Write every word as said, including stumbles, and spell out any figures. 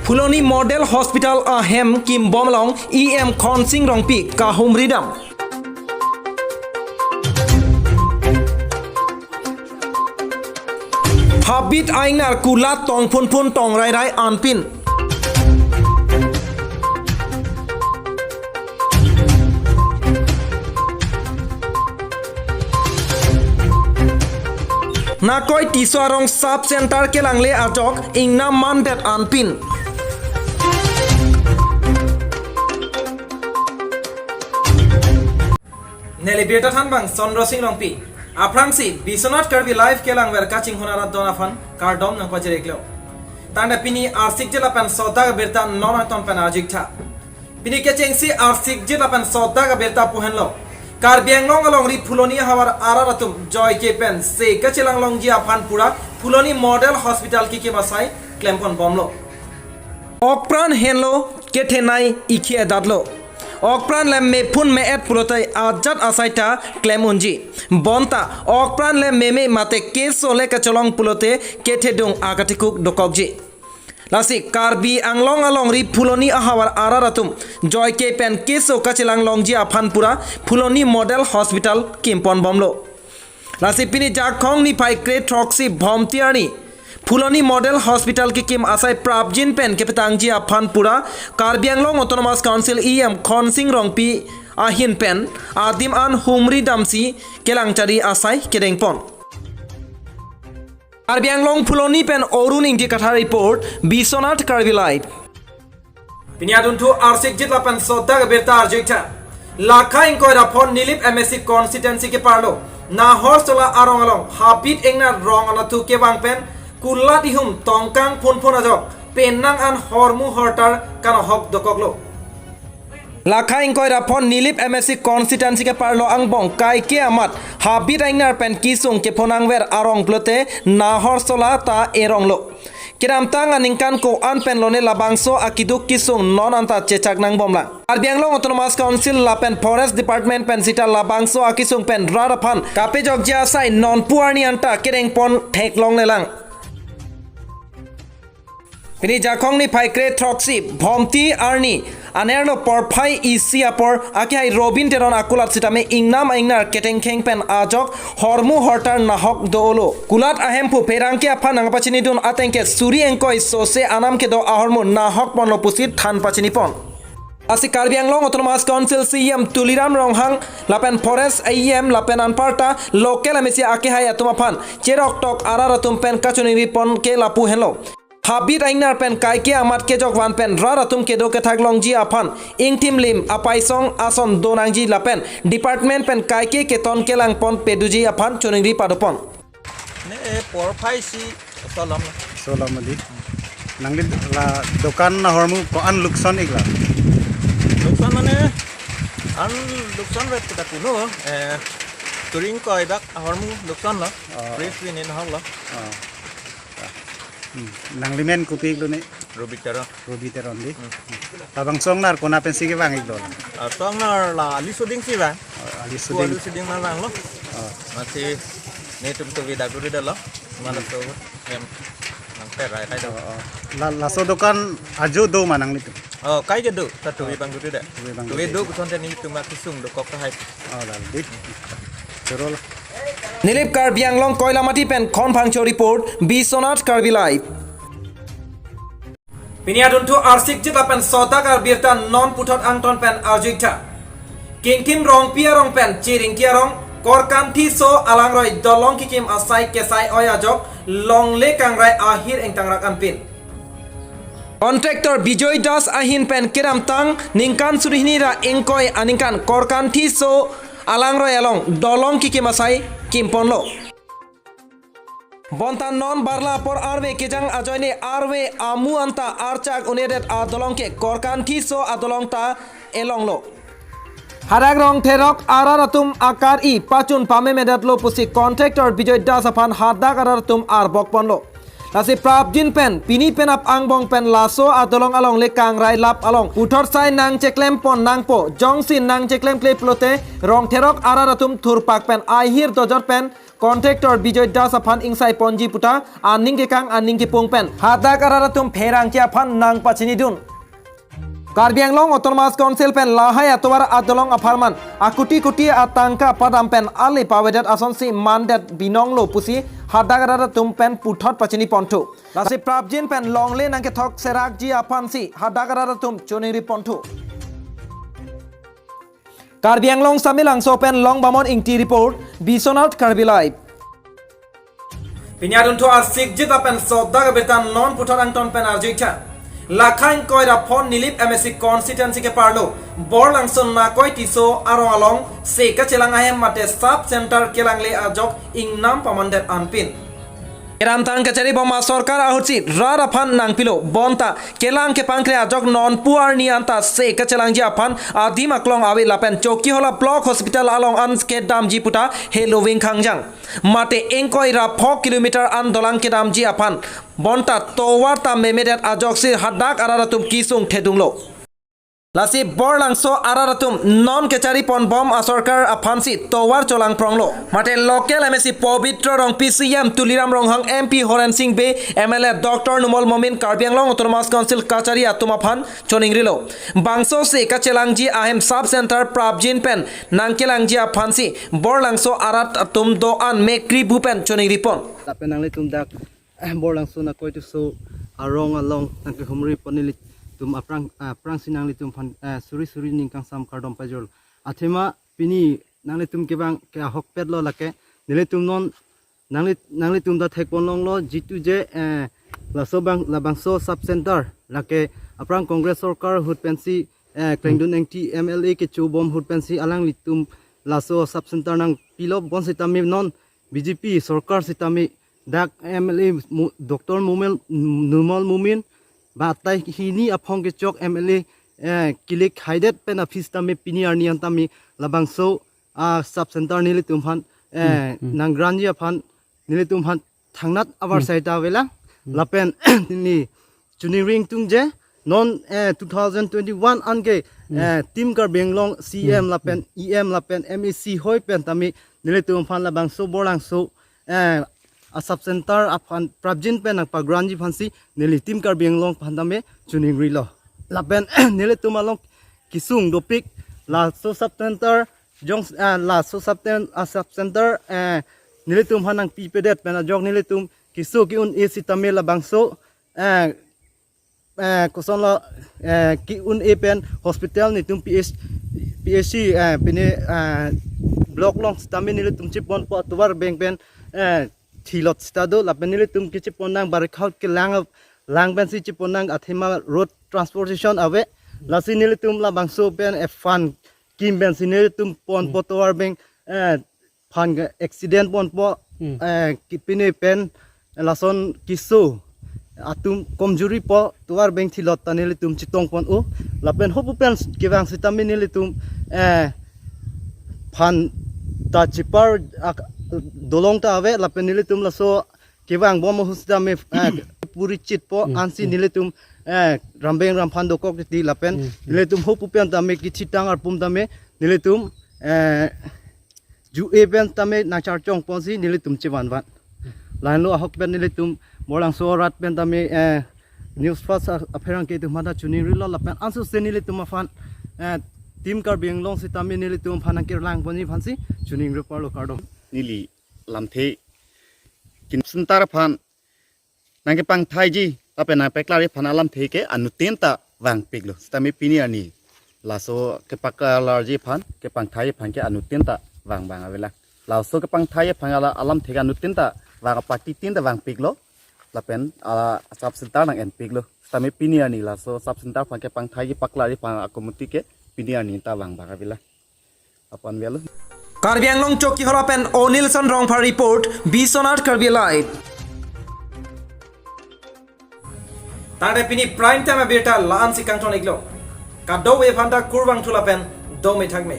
Phuloni Model Hospital ahem kimbom along E M Khonsing Rongpi kahumridam. Habit aingnar kulat tong phunphun tong rairai anpin. Nakoi Tisso arong sub center kelangle ajok ingnam mandet anpin. Neli birta thanbang Chandra Sing Rongpi. Aphrangsi Biswanath Karbi Live kelangver kachinghon arat don aphan kardom nangpajir-iklo. Tangte pini arsikje lapen sodak abirta non angton pen arju-iktha. Pini kechengsi arsikje lapen sodak abirta pu henlo. Karbi Anglong alongri Phuloni ahavar arat atum joike pen se kachelang longji aphan pura Phuloni Model Hospital kekim asai klempon bomlo. Okpran henlo kethenei ikhi edatlo. Okpran le mephun me-et pulote ajat asai ta klem unji. Bonta okpran le meme mate keso le kacholong pulote kethedung akatikuk dokokji. Lasi Karbi Anglong alongri Phuloni ahavar arat atum joike pen keso kachelang longji aphan pura Phuloni Model Hospital kimpon bomlo. Lasi pini Jakhong niphai kre throksi Bhomti arni Phuloni Model Hospital kekim asai prapjin pen kepetangji aphan pura Karbi Anglong Autonomous Council E M Khonsing Rongpi ahin pen adim an humridamsi kelangchari asai kedengpon. Karbi Anglong Phuloni pen Arun Ingti Kathar report, Biswanath Karbi Live. Pini adunthu arsikje lapen sodak abirta arju-iktha. Lakha ingkoi ra phongo Nilip M A C constituency keparlo Nahorsola arong along habit ingnar rong anatthu kevang pen kulat ihum tongkang phunphun ajok penang an hormu hortar kanohok dokoklo. Lakha ingkoi ra phongo Nilip M A C constituency keparlo angbong kaike amat habit aingnar pen kisung kephonangver arong pulote Nahorsola ta eronglo. Kedamtang aningkan ko-an pen lone labangso akeduk kisung non anta chechak nangbomlang. Karbi Anglong Autonomous Council lapen Forest Department pen sita labangso akisung pen rat aphan kapejokji asai nonpu arni anta kedengpon theklonglelang. Pini Jakhong niphai kre throksi Bhomti arni anerlo porphai isi apor akehai Robin Teron akulat sitame ingnam aingnar ketengkheng pen ajok hormu hortar nahok dolo. Kulat ahemphu pherangke aphan nangpachinidun atengke suri ingkoi sose anam kedo ahormu nahok ponlo pusi than pachinipon. Lasi Karbi Anglong Autonomous Council C E M Tuliram Ronghang lapen Forest E M lapen anparta local M A C akehai atum aphan cheroktok arat atum pen kachiningripon ke lapu henlo. Habit aingnar pen kaike amat kejok van pen rat atum kedo kethak longji aphan ingthim lim apaisong ason donangji lapen department pen kaike keton kelangpon peduji aphan chiningri padopon. Ne porphai isi solom. Solom di. Nangli la dokan ahormu ko-an lukson-iklo? Lukson mane an lukson vet kita kuno, eh, suri ingkoi dak ahormu luksonlo. Oh. Fridge pini nahoklo. Oh. Hmm. Nangli men kopi-iklo ne? Robin Teron. Robin Teron di. Hmm. Labangso ingnar kona pensi kevang-iklo? Ah, so ingnar la ali soding si vang. Oh, ali soding. Ko ali soding nang vanglo. Oh. Amatsi netum tuvi dak guri detlo. Mana tu em nangperai kai do. Oh, oh. La, laso dokan ajo do ma nanglitum? Oh, kaike do, ta tuvi abang guri det. Tuvi abang guri. Tuvi do, kusonte netum akisung dokok tahai. Oh, la di. Chorolo. Nilip Karbi Anglong Koilamati pen Khon Phangcho report, Biswanath Karbi Live. Pini adunthu arsikje lapen sodak abirta non puthot angton pen arju-iktha. Kingthim Rongpi arong pen Chiringki arong, Korkanthi So alangroi dolong kekim asai kesai oi ajok longle kangrai ahir ingtangrak anpin. Contractor Bijoy Das ahin pen kedamtang ningkan suri hini ra ingkoi aningkan Korkanthi So alangroi along dolong kekim asai kimponlo. Bonta non barla apor arve kejang ajoine arve amu anta archak un-edet adolong ke Korkanthi So adolong ta elonglo. Hadak rong therok arat atum akar-i pachun pamemedetlo pusi contractor Bijoy Das aphan hadak arat atum arbokponlo. Lasi prapjin pen pini penap angbong pen laso adolong along le kangrai lap along puthot sai nangcheklempon nangpo, jongsi nangcheklemkle pulote rong therok arat atum thurpak pen ahir dojot pen contractor Bijoy Das aphan ingsai ponji puta aning kekang aning kepung pen hadak arat atum pherangke aphan nangpachinidun. Karbi Anglong Autonomous Council pen lahai atovar adolong apharman akuti kuti atangka padam pen ale pavedet asonsi mandet binong lo pusi hadak arat atum pen puthot pachini ponthu. Lasi prapjin pen longle nangkethok serakji aphansi hadak arat atum choningri ponthu. Karbi Anglong Samelangso pen Longbamon Ingti report, Biswanath Karbi Live. Pini adunthu asikjit apen sodak abirta non puthot angton pen arjuitha. Lakha ingkoi ra phongo Nilip M A C constituency ke-arlo Borlangso Nakoi Tisso arong along se kachelang ahem mate sub center kelangle ajok ingnam pamandet anpin. Keramtang kachari bom asorkar ahutsi rat aphan nangpilo bonta kelang kepangkre ajok nonpu arni anta se kachelangji aphan adim aklong ave lapen Chokihola Block Hospital along an kedamji puta heloving khangjang. Mate ingkoi ra phongo kilometer an dolang kedamji aphan bonta tovar ta memedet ajoksi hadak arat atum kesung thedunglo. Lasi Borlangso arat atum non kachari pon bom asorkar aphansi tovar cholang pronglo. Mate local M A C Pobitro Rongpi, C E M Tuliram Ronghang, M P Horen Sing Bey, M L A Doctor Numal Momin, Karbi Anglong Autonomous Council kachari atum aphan choningrilo. Bangso se kachelangji ahem sub center prapjin pen nangkelangji aphansi Borlangso arat atum do-an mekri bu pen choningri pon. Lapen nanglitum dak Borlangso Nakoi Tisso arong along nangkehumri pon nelitum aphrang, ah, aphrangsi nanglitum aphan, ah, suri suri ning kangsam kardom pajirlo. Athema pini nanglitum kevang ke ahokpet lo lake nelitum non nangli, nanglitum ta thek pon longlo jitu je, eh, laso bang, labangso sub center lake aphrang Congress sorkar ahut pensi, eh, Klengdun Engti M L A kecho bom ahut pensi alanglitum laso sub center nangpilo bonsitame non B J P sorkar sitame dak M L A Mu-, Doctor Mumel, Numal Momin, batai hini aphong kechok M L A, eh, kilik haidet pen aphi sitame pini arni an tame labangso, ah, sub center nelitum aphan, eh, Hmm, hmm. nang grant ji aphan nelitum aphan thangnat abar Hmm. sai ta avelang. Hmm. Lapen neli choningri ingtung je non, eh, two thousand twenty-one an ke, Hmm. eh, Team Karbi Anglong C M Hmm. lapen E M lapen M A C hoi pen tame nelitum aphan labangso Borlangso, eh, a sub center aphan prapjin pen nangpa grant ji aphansi neli Team Karbi Anglong aphan tame choningrilo. Lapen nelitum along kesung dopik laso sub center jong, eh, laso sub cen-, ah, sub center, eh, nelitum aphan nangpipedet pen ajok nelitum keso ke-un-e sitame labangso, eh, eh, kosonlo, eh, ke-un-e pen hospital nelitum P H, P H C, eh, pine, eh, block along sitame nelitum cheponpo atovar abeng pen, eh, thilot sita do lapen nelitum kechepon nang barikhaut kelang lang pensi chepon nang athema road transportation ave. Lasi nelitum labangso pen, eh, fund kim pensi nelitum ponpo Hmm. tovar abeng, eh, fund ke accident ponpo, Hmm. eh, kipine pen lason keso atum komjuri po tovar abeng thilot ta nelitum chetong pon-o. Lapen hopu pen kevang sitame nelitum, eh, fund ta chipar ak-, dolong ta ave lapen nelitum laso kevang bom ahut sitame, eh, puri chitpo Hmm, ansi hmm. nelitum, eh, rambeng ramphan dokok titi lapen Hmm, hmm. nelitum hopu pen tame kithitang arpum tame nelitum, eh, ju-e pen tame nangcharchong ponsi nelitum chevanvan. Lahenlo ahok pen nelitum Borlangso arat pen tame, eh, News First a-, apherangke atum aphan ta choningrilo lapen ansose nelitum aphan, eh, Team Karbi Anglong sitame nelitum aphan nangkelang ponji aphansi choningri parlo kardom. Neli lamthe kin center aphan nangkepangthaiji lapen nangpaklarji aphan alamthe ke anuttin ta vangpiklo. Sitame pini arni laso kepaklarji aphan, kepangthaiji aphan ke anuttin ta vangbang avelang. Laso kepangthaiji aphan ala alamthe ke anuttin ta vang, party tin ta vangpiklo. Lapen ala sub center nang-enpiklo. Sitame pini arni laso sub center aphan kepangthaiji paklarji aphan a-committee ke pini arni ta vangbang avelang. Apon velo. Karbi Anglong Chokihola pen Onilson Rongphar report, Biswanath Karbi Live. Tangte pini prime time abirta la-ansi kangton-iklo. Kadokave aphanta kurvangthu lapen dome thakme.